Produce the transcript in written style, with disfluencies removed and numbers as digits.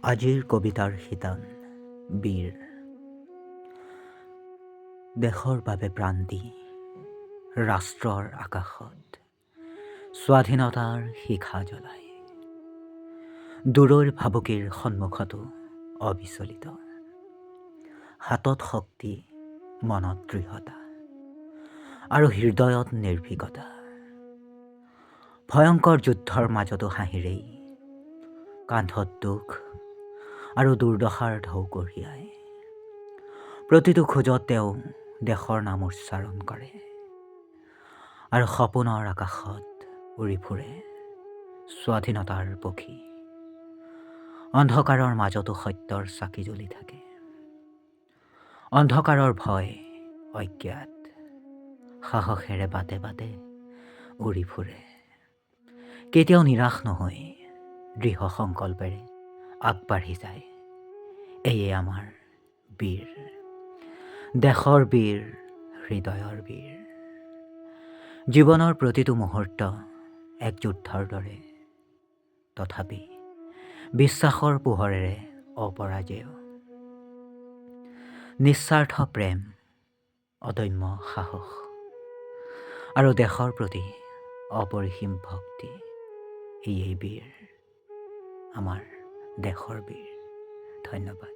আজিৰ কবিতাৰ শিতান বীৰ। দেশৰ বাবে প্ৰাণ দি ৰাষ্ট্ৰৰ আকাশত স্বাধীনতাৰ শিখা জ্বলাই, দূৰৈৰ ভাবুকিৰ সন্মুখতো অবিচলিত, হাতত শক্তি, মনত দৃঢ়তা আৰু হৃদয়ত নিৰ্ভীকতা। ভয়ংকৰ যুদ্ধৰ মাজতো হাঁহিৰেই কান্ধত দুখ আৰু দুৰ্দশাৰ ঢৌ কঢ়িয়াই প্ৰতিটো খোজত তেওঁ দেশৰ নাম উচ্চাৰণ কৰে আৰু সপোনৰ আকাশত উৰি ফুৰে স্বাধীনতাৰ পক্ষী। অন্ধকাৰৰ মাজতো সত্যৰ চাকি জ্বলি থাকে। অন্ধকাৰৰ ভয় অজ্ঞাত, সাহসেৰে বাটে বাটে উৰি ফুৰে, কেতিয়াও নিৰাশ নহৈ দৃঢ় সংকল্পেৰে আগবাঢ়ি যায়। এয়ে আমাৰ বীৰ, দেশৰ বীৰ, হৃদয়ৰ বীৰ। জীৱনৰ প্ৰতিটো মুহূৰ্ত এক যুদ্ধৰ দৰে, তথাপি বিশ্বাসৰ পোহৰেৰে অপৰাজেয়। নিস্বাৰ্থ প্ৰেম, অদম্য সাহস আৰু দেশৰ প্ৰতি অপৰিসীম ভক্তি, এয়েই বীৰ, আমাৰ দেশৰ বীৰ। ধন্যবাদ।